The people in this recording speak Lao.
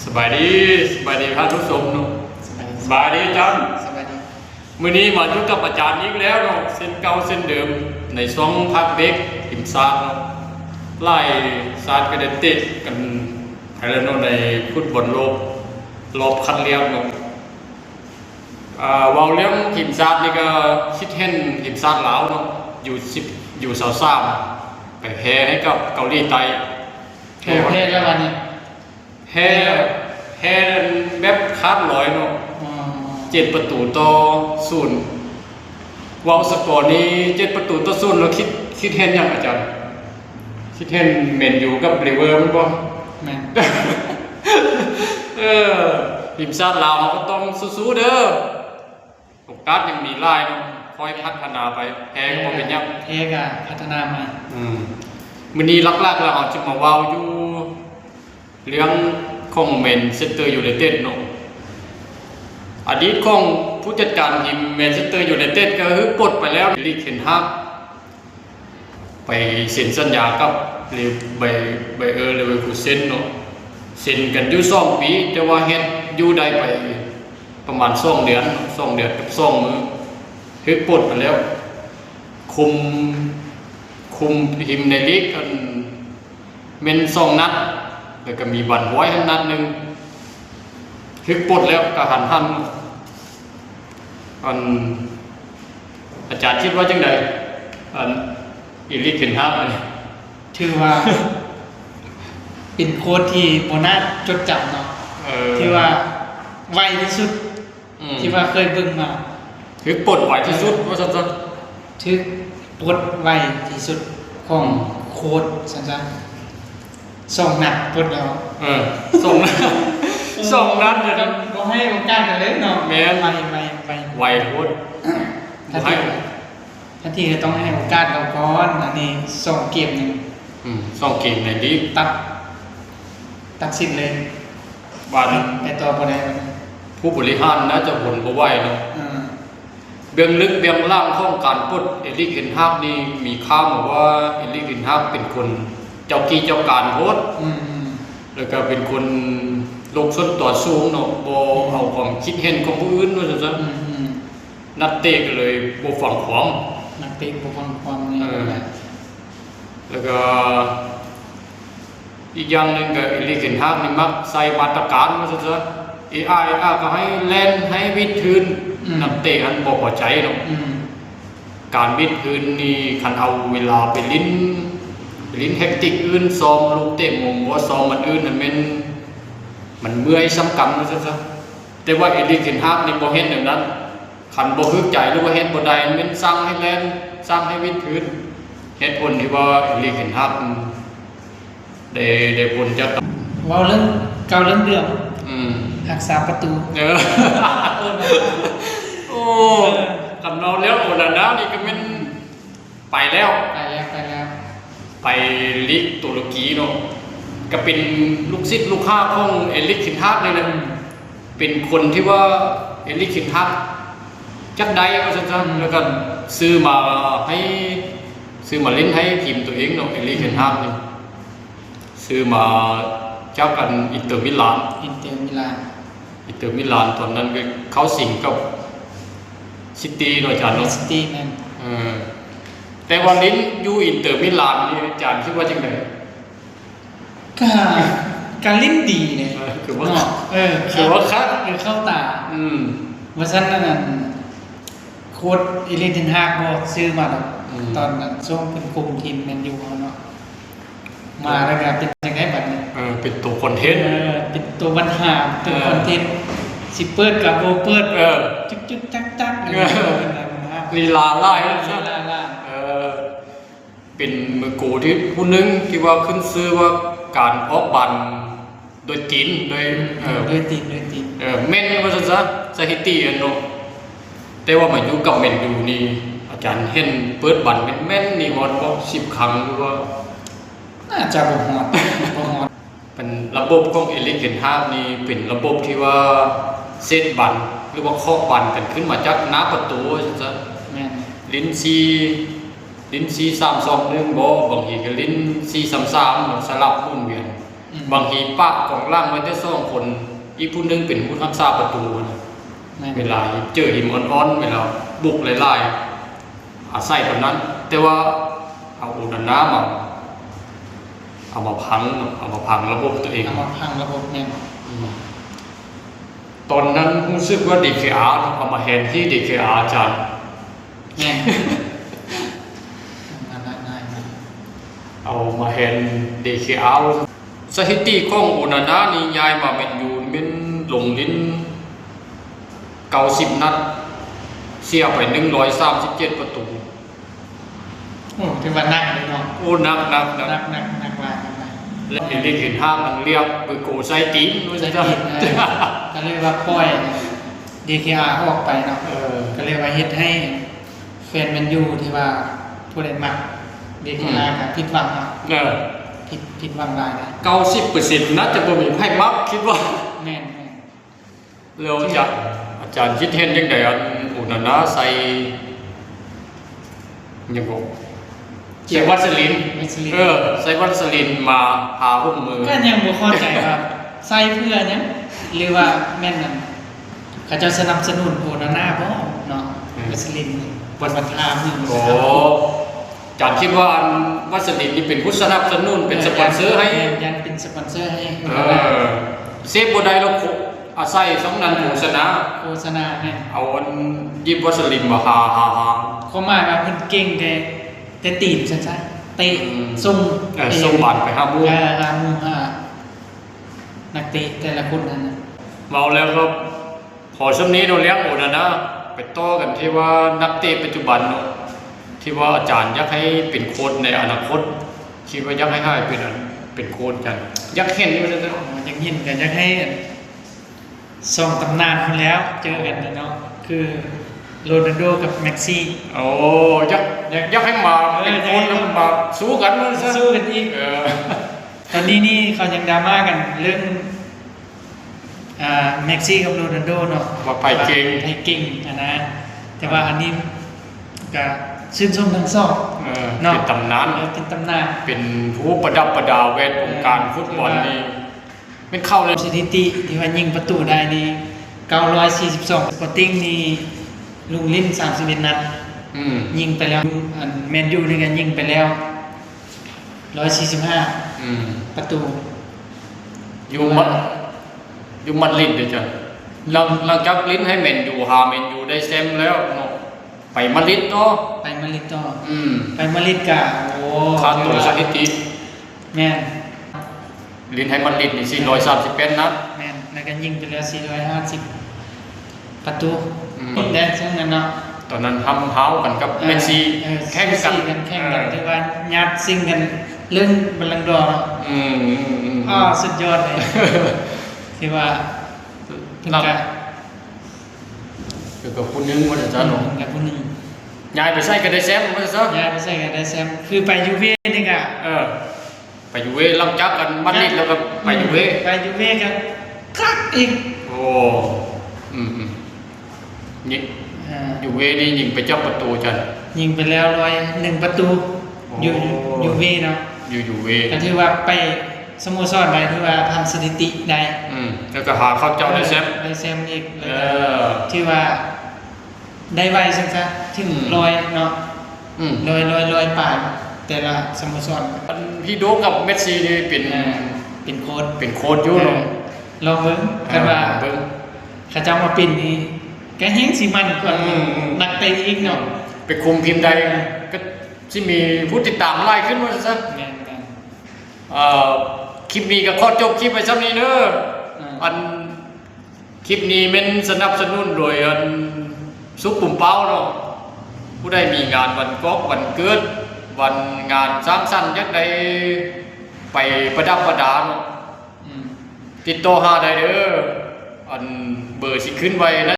ສະບາຍດີ ສະບາຍດີທ່ານຜູ້ຊົມເນາະ ສະບາຍດີ ສະບາຍດີອາຈານ ສະບາຍດີ. ມື້ນີ້ມາຢູ່ກັບອາຈານອີກແລ້ວເນາະ ເຊັ່ນເກົ່າເຊັ່ນເດີມ ໃນຊ່ວງພັກເບຣກທີມຊາດເນາະ ຫຼາຍຊາດກໍໄດ້ເຕະກັນໄປແລ້ວເນາະ ໃນຟຸດບອນໂລກ ລອບຄັດເລືອກເນາະ. ເອີ ເວົ້າເລື່ອງທີມຊາດນີ້ກໍຄິດເຫັນທີມຊາດລາວເນາະ ຢູສິບ ຢູຊາວສາມ ໄປແພ້ໃຫ້ກັບເກົາຫຼີໃຕ້ ແພ້ ແພ້ແລ້ວບາດນີ້ ແພ້ ແພ້ແບບຂາດລອຍເນາະ ເຈັດປະຕູຕໍ່ສູນ. ເວົ້າສະກໍນີ້ ເຈັດປະຕູຕໍ່ສູນ ແລ້ວຄິດ ຄິດເຫັນຫຍັງອາຈານ? ຄິດເຫັນແມນຢູກັບລິເວີແມ່ນບໍ່? ແມ່ນ ເອີ ທີມຊາດລາວເຮົາກໍຕ້ອງສູ້ໆເດີ ໂອກາດຍັງມີຫຼາຍເນາະ ຄ່ອຍພັດທະນາໄປ ແພ້ກໍບໍ່ເປັນຫຍັງ ແພ້ກໍພັດທະນາໃໝ່. ອືມ ມື້ນີ້ຫຼັກໆແລ້ວເຮົາຈະມາເວົ້າຢູ່ເລື່ອງຂອງແມນເຊັສເຕີຢູໄນເຕັດເນາະ ອະດີດຂອງຜູ້ຈັດການທີມແມນເຊັສເຕີຢູໄນເຕັດກໍຖືກປົດໄປແລ້ວ ອີລິກ ເທນຮາກ ໄປເຊັນສັນຍາກັບ ເລ ໄບ ໄບເອີ ເລເວີຄູເຊັນເນາະ ເຊັນກັນຢູ່ສອງປີ ແຕ່ວ່າເຮັດຢູ່ໄດ້ໄປປະມານສອງເດືອນ ສອງເດືອນກັບສອງມື້ ຖືກປົດໄປແລ້ວ ຄຸມ ຄຸມທີມໃນລີກ ອັນ ແມ່ນສອງນັດ ແລ້ວກໍມີບັນຫວຍຫັ້ນນັດໜຶ່ງ ຖືກປົດແລ້ວກະທັນຫັນ. ອັນ ອາຈານຄິດວ່າຈັ່ງໃດ? ອັນ ອີລິກ ເທນຮາກ ນີ້ ຖືວ່າເປັນໂຄດທີ່ບໍ່ໜ້າຈົດຈຳເນາະ ເອີ ທີ່ວ່າໄວທີ່ສຸດ ອືມ ທີ່ວ່າເຄີຍເບິ່ງມາ ຖືກປົດໄວທີ່ສຸດ ເອີ ວ່າຊັ້ນຊະ ຖືກປົດໄວທີ່ສຸດຂອງ ອືມ ໂຄດຊັ້ນຊະ ສອງນັດປົດແລ້ວ ເອີ ສອງນັດ ສອງນັດ ບໍ່ໃຫ້ໂອກາດກັນເລີຍເນາະ ແມ່ນ ໄວ ໄວ ໄວ ໄວໂພດ ທັນທີ ທັນທີກໍຕ້ອງໃຫ້ໂອກາດເຂົາກ່ອນ ອັນນີ້ສອງເກມໜຶ່ງ ອືມ ສອງເກມໃນລີກ ຕັດ ຕັດສິນເລີຍ ບາດນີ້ ໄປຕໍ່ບໍ່ໄດ້ ຜູ້ບໍລິຫານໜ້າຈະທົນບໍ່ໄຫວເນາະ ເອີ ເບື້ອງເລິກເບື້ອງຫຼັງຂອງການປົດເອລິກ ເທນຮາກ ນີ້ ມີຂ່າວມາວ່າເອລິກ ເທນຮາກ ເປັນຄົນເຈົ້າກີ້ເຈົ້າການໂພດ ອືມ ແລ້ວກໍເປັນຄົນໂລກສ່ວນຕົວສູງເນາະ ບໍ່ເອົາຄວາມຄິດເຫັນຂອງຜູ້ອື່ນ ວ່າຊັ້ນຊະ ອືມ ອືມ ນັກເຕະກໍເລີຍບໍ່ຟັງຄວາມ ນັກເຕະບໍ່ຟັງຄວາມ ເອີ ແລ້ວກໍ ອີກຢ່າງໜຶ່ງກໍເອລິກ ເທນຮາກ ນີ້ມັກໃສ່ມາດຕະການວ່າຊັ້ນຊະ ເອອາ ເອອາ ກໍໃຫ້ແລ່ນ ໃຫ້ວິດພື້ນ ອືມ ນັກເຕະຫັ້ນບໍ່ພໍໃຈເນາະ ອືມ ການວິດພື້ນນີ້ ຄັນເອົາເວລາໄປຫຼິ້ນ ໄປຫຼິ້ນແທັກຕິກອື່ນ ຊ້ອມລູກເຕະມຸມ ບໍ່ຊ້ອມອັນອື່ນຫັ້ນແມ່ນ ມັນເມື່ອຍສ່ຳກັນວ່າຊັ້ນຊະ ແຕ່ວ່າເອລິກ ເທນຮາກ ນີ້ບໍ່ເຮັດແນວນັ້ນ ຄັນບໍ່ຖືກໃຈ ຫຼືວ່າເຮັດບໍ່ໄດ້ ແມ່ນສັ່ງໃຫ້ແລ່ນ ສັ່ງໃຫ້ວິດພື້ນ ເຫດຜົນທີ່ວ່າເອລິກ ເທນຮາກ ໄດ້ ໄດ້ພົ້ນຈາກ ເວົ້າເລື່ອງ ກ່າວເລື່ອງເດີມ ອືມ ຮັກສາປະຕູ ເອີ ໂອ້ ເອີ ຄັນເວົ້າແລ້ວ ໂອນານາ ນີ້ກໍແມ່ນ ໄປແລ້ວ ໄປແລ້ວ ໄປແລ້ວ ໄປລີກຕຸລະກີເນາະ ກໍເປັນລູກສິດລູກຫາຂອງເອລິກ ເທນຮາກ ນີ້ແຫຼະ ອືມ ເປັນຄົນທີ່ວ່າເອລິກ ເທນຮາກ ຢາກໄດ້ວ່າຊັ້ນຊະ ອືມ ແລ້ວກໍຊື້ມາໃຫ້ ຊື້ມາຫຼິ້ນໃຫ້ທີມຕົວເອງເນາະ ເອລິກ ອືມ ເທນຮາກ ນີ້ ຊື້ມາຈາກອັນ ອິນເຕີມິລານ ອິນເຕີມິລານ ອິນເຕີມິລານ ຕອນນັ້ນກໍເຂົ້າຊິງກັບຊິຕີເນາະ ອາຈານເນາະ ຊິຕີ ແມ່ນ ເອີ ແຕ່ວ່າຫຼິ້ນຢູ່ອິນເຕີມິລານນີ້ ອາຈານຄິດວ່າຈັ່ງໃດ? ກະ ກະຫຼິ້ນດີເດ້ ເອີ ຄືວ່າ ເນາະ ເອີ ຄືວ່າຄັກ ເອີ ເຂົ້າຕາ ອືມ ວ່າຊັ້ນ ອັນນັ້ນ ໂຄດເອລິກ ເທນຮາກ ບໍ່ຊື້ມາດອກ ອືມ ຕອນນັ້ນຊ່ວງເພິ່ນຄຸມທີມແມນຢູເຮົາເນາະ ມາແລ້ວກໍເປັນຈັ່ງໃດບັດນີ້ ເອີ ເປັນໂຕຄອນເທັນ ເອີ ເປັນໂຕບັນຫາ ເປັນໂຕ ເອີ ຄອນເທັນ ຊິເປີດກໍບໍ່ເປີດ ເອີ ຈຶກໆຈັກໆ ເອີ ເປັນບັນຫາ ລີລາຫຼາຍ ເອີ ລີລາຫຼາຍ ເອີ ເປັນມືໂກທີ່ຜູ້ໜຶ່ງທີ່ວ່າຂຶ້ນຊື່ວ່າການອອກບານ ໂດຍຕີນ ໂດຍ ອືມ ເອີ ໂດຍຕີນ ໂດຍຕີນ ເອີ ແມ່ນວ່າຊັ້ນຊະ ສະຖິຕິຫັ້ນເນາະ ແຕ່ວ່າມາຢູ່ກັບແມນຢູນີ້ ອາຈານເຫັນເປີດບານແມ່ນໆນີ້ຮອດບໍ່ ສິບຄັ້ງ ຫຼືວ່າ ໜ້າຈະບໍ່ຮອດ ບໍ່ຮອດ ເປັນລະບົບຂອງເອລິກ ເທນຮາກ ນີ້ເປັນລະບົບທີ່ວ່າເຊດບານ ຫຼືວ່າເຄາະບານກັນຂຶ້ນມາຈາກໜ້າປະຕູວ່າຊັ້ນຊະ ແມ່ນ ຫຼິ້ນສີ່ ຫຼິ້ນສີ່ສາມສອງໜຶ່ງບໍ ບາງທີກໍຫຼິ້ນສີ່ສາມສາມ ສະຫຼັບໝູນວຽນ ອືມ ບາງທີປະກອງຫຼັງໄວ້ແຕ່ສອງຄົນ, ອີກຜູ້ໜຶ່ງເປັນຜູ້ຮັກສາປະຕູນະ. ແມ່ນ. ເວລາເຈີຫີນອ່ອນໆ ເວລາບຸກຫຼາຍໆ ອາໄສແບບນັ້ນ. ແຕ່ວ່າເອົາໂອນານາມາ ເອົາມາພັງເນາະ, ເອົາມາພັງລະບົບຕົວເອງ. ເອົາມາພັງລະບົບ, ແມ່ນ. ອືມ. ຕອນນັ້ນຮູ້ສຶກວ່າ ດີເຄອາ ເນາະ ເອົາມາແທນທີ່ ດີເຄອາ ອາຈານ. ແມ່ນ. ເອົາມາແທນ ດີເຄອາ. ສະຖິຕິຂອງໂອນານານີ້ ຍ້າຍມາແມນຢູແມ່ນລົງຫຼິ້ນເກົ້າສິບນັດ, ເສຍໄປໜຶ່ງຮ້ອຍສາມສິບເຈັດປະຕູ. ໂອ້ ຖືວ່າໜັກເລີຍເນາະ. ໂອ້ ໜັກໆໆ. ໜັກໆ ໜັກຫຼາຍ ໜັກຫຼາຍ. ແລະ ເອລິກ ເທນຮາກ ນາງລຽກເບີໂກໃສ່ຕີນ ໃສ່ຕີນ. ເອີ ກໍເລີຍວ່າປ່ອຍ ດີເຄອາ ອອກໄປເນາະ. ເອີ ກໍເລີຍວ່າເຮັດໃຫ້ແຟນແມນຢູທີ່ວ່າຜູ້ໃດມັກດີເຄອາ ອືມ ກໍຜິດຫວັງເນາະ. ເອີ ຜິດ ຜິດຫວັງຫຼາຍນະ. ເກົ້າສິບເປີເຊັນໜ້າຈະບໍ່ມີໃຜມັກ ຄິດວ່າ. ແມ່ນໆ. ແລ້ວຈະ ອາຈານຄິດເຫັນຈັ່ງໃດ ອັນໂອນານາໃສ່ຫຍັງກໍ ໃສ່ວັດສະລິນ. ວັດສະລິນ. ເອີ ໃສ່ວັດສະລິນມາຫ້າຫົກມື້. ກໍຍັງບໍ່ເຂົ້າໃຈວ່າໃສ່ເພື່ອຫຍັງ ຫຼືວ່າແມ່ນອັນ ເຂົາເຈົ້າສະໜັບສະໜູນໂອນານາບໍ່ເນາະ. ອືມ. ວັດສະລິນນີ້ ວັດ ວັດທ່າເມືອງ. ໂອ້ ອາຈານຄິດວ່າອັນວັດສະລິນນີ້ເປັນຜູ້ສະໜັບສະໜູນ ເປັນສະປອນເຊີໃຫ້. ແມ່ນ ຢ້ານເປັນສະປອນເຊີໃຫ້. ເອີ ເຊບບໍ່ໄດ້ດອກ ໂຄ ອາໄສຊ່ອງນັ້ນໂຄສະນາ. ໂຄສະນາ ແມ່ນ. ເອົາອັນ ຢິບວັດສະລິນມາທາ ທາ ທາ. ຄວາມໝາຍວ່າເພິ່ນເກັ່ງແຕ່ ແຕ່ຕີນຊັ້ນຊະ ເຕະ ອືມ ສົ່ງ ເອີ ເຕະ ສົ່ງບານໄປຫາໝູ່. ເອີ ຫາໝູ່ ຫານັກເຕະແຕ່ລະຄົນຫັ້ນນະ. ເວົ້າແລ້ວກໍ ພໍສ່ຳນີ້ເນາະ ເລື່ອງໂອນານາ. ໄປຕໍ່ກັນທີ່ວ່ານັກເຕະປັດຈຸບັນເນາະ ທີ່ວ່າອາຈານຢາກໃຫ້ເປັນໂຄດໃນອະນາຄົດ ຄິດວ່າຢາກໃຫ້ ໃຫ້ເປັນອັນ ເປັນໂຄດກັນ ຢາກເຫັນວ່າຊັ້ນເນາະ. ຢາກເຫັນກໍຢາກໃຫ້ສອງຕຳນານພຸ້ນແລ້ວ ເຈີກັນເນາະ ຄືໂຣນັນໂດກັບແມັກຊີ. ໂອ້ ຢາກ ຢາກ ຢາກໃຫ້ມາ ເອີ ເປັນໂຄດ ຢາກໃຫ້ ແລ້ວມາສູ້ກັນວ່າຊັ້ນ ສູ້ກັນອີກ. ເອີ ຕອນນີ້ນີ້ເຂົາຍັງດຣາມາກັນເລື່ອງ ອ່າ ແມັກຊີກັບໂຣນັນໂດເນາະ ວ່າໃຜເກັ່ງ ໃຜເກັ່ງຫັ້ນນະ. ແຕ່ວ່າອັນນີ້ກະຊື່ນຊົມທັງສອງ ເອີ ເນາະ ເປັນຕຳນານ ເອີ ເປັນຕຳນານ ເປັນຜູ້ປະດັບປະດາແວດວົງການ ເອີ ຟຸດບອນນີ້ ຖືວ່າແມ່ນເຂົ້າເລີຍ. ສະຖິຕິທີ່ວ່າຍິງປະຕູໄດ້ນີ້ ເກົ້າຮ້ອຍສີ່ສິບສອງ. ສະປອດຕິງນີ້ລົງຫຼິ້ນສາມສິບເອັດນັດ ອືມ ຍິງໄປແລ້ວ ອັນແມນຢູນີ້ກໍຍິງໄປແລ້ວ ຮ້ອຍສີ່ສິບຫ້າ ອືມ ປະຕູ. ຢູ່ມາດ ຢູ່ມາດຣິດເດ້ອາຈານ. ຫຼັງ ຫຼັງຈາກຫຼິ້ນໃຫ້ແມນຢູ ຫາແມນຢູໄດ້ແຊ້ມແລ້ວເນາະ ໄປມາດຣິດຕໍ່ ໄປມາດຣິດຕໍ່. ອືມ ໄປມາດຣິດກະ ໂອ້ ຄາໂຕສະຖິຕິ. ແມ່ນ ຫຼິ້ນໃຫ້ມາດຣິດນີ້ ສີ່ຮ້ອຍສາມສິບແປດນັດ. ແມ່ນ ແລ້ວກໍຍິງໄປແລ້ວ ສີ່ຮ້ອຍຫ້າສິບ ປະຕູ. ອືມ ແຕ່ຊ່ວງນັ້ນເນາະ ຕອນນັ້ນຫ້ຳຮ້າວກັນກັບ ເອີ ເມດຊີ ເອີ ແຂ່ງກັນ ແຂ່ງກັນ ເອີ ຖືວ່າຍາດຊິງກັນເລື່ອງບັນລັງດໍເນາະ. ອືມ ອືມ ອືມ ອ້າວ ສຸດຍອດເລີຍ ຖືວ່າເພິ່ນກະ ຄືກັບຜູ້ໜຶ່ງວ່າຊັ້ນເນາະ ອືມ ກັບຜູ້ໜຶ່ງ ຍ້າຍໄປໃສກໍໄດ້ແຊ້ມວ່າຊັ້ນ. ຍ້າຍໄປໃສກໍໄດ້ແຊ້ມ ຄືໄປຢູເວນີ້ກະ ເອີ ໄປຢູເວ ຫຼັງຈາກກັນມາດຣິດແລ້ວກໍໄປຢູເວ ໄປຢູເວກໍຄັກອີກ. ໂອ້ ອືມໆ ນີ້ ອ່າ ຢູເວນີ້ຍິງໄປຈັກປະຕູ ອາຈານ? ຍິງໄປແລ້ວຮ້ອຍໜຶ່ງປະຕູ. ໂອ້ ຢູ່ຢູເວເນາະ ຢູ່ຢູເວ ກໍຖືວ່າໄປສະໂມສອນໃດຖືວ່າທຳສະຖິຕິໄດ້. ອືມ ແລ້ວກໍຫາເຂົ້າເຈົ້າໄດ້ແຊ້ມ ໄດ້ແຊ້ມອີກ ແລ້ວກໍ ເອີ ຖືວ່າ ໄດ້ໄວຊັ້ນຊະ ເຖິງ ອືມ ຮ້ອຍເນາະ. ອືມ ຮ້ອຍ ຮ້ອຍ ຮ້ອຍປາຍ ແຕ່ລະສະໂມສອນ. ອັນ ຮີໂດກັບເມດຊີນີ້ເປັນ ເອີ ເປັນໂຄດ ເປັນໂຄດຢູ່ເນາະ. ເອີ ລອງເບິ່ງ ເອີ ຄັນວ່າ ເບິ່ງ ເຂົາເຈົ້າມາເປັນນີ້ ກໍແຮ່ງຊິມັນກວ່າ ອືມ ອືມ ນັກເຕະອີກເນາະ. ອືມ ໄປຄຸມທີມໃດ ເອີ ກໍຊິມີຜູ້ຕິດຕາມຫຼາຍຂຶ້ນວ່າຊັ້ນ. ແມ່ນໆ. ເອີ ຄລິບນີ້ກໍຂໍຈົບຄລິບໄວ້ຊ່ຳນີ້ເດີ. ເອີ ອັນ ຄລິບນີ້ແມ່ນສະໜັບສະໜູນໂດຍ ອັນ ສຸກປຸມເປົ້າເນາະ. ຜູ້ໃດມີງານວັນກອກວັນເກີດ ວັນງານສັງສັນ ຢາກໄດ້ໄປປະດັບປະດາເນາະ ອືມ ຕິດຕໍ່ຫາໄດ້ເດີ. ອັນ ເບີຊິຂຶ້ນໄວ້ໃນ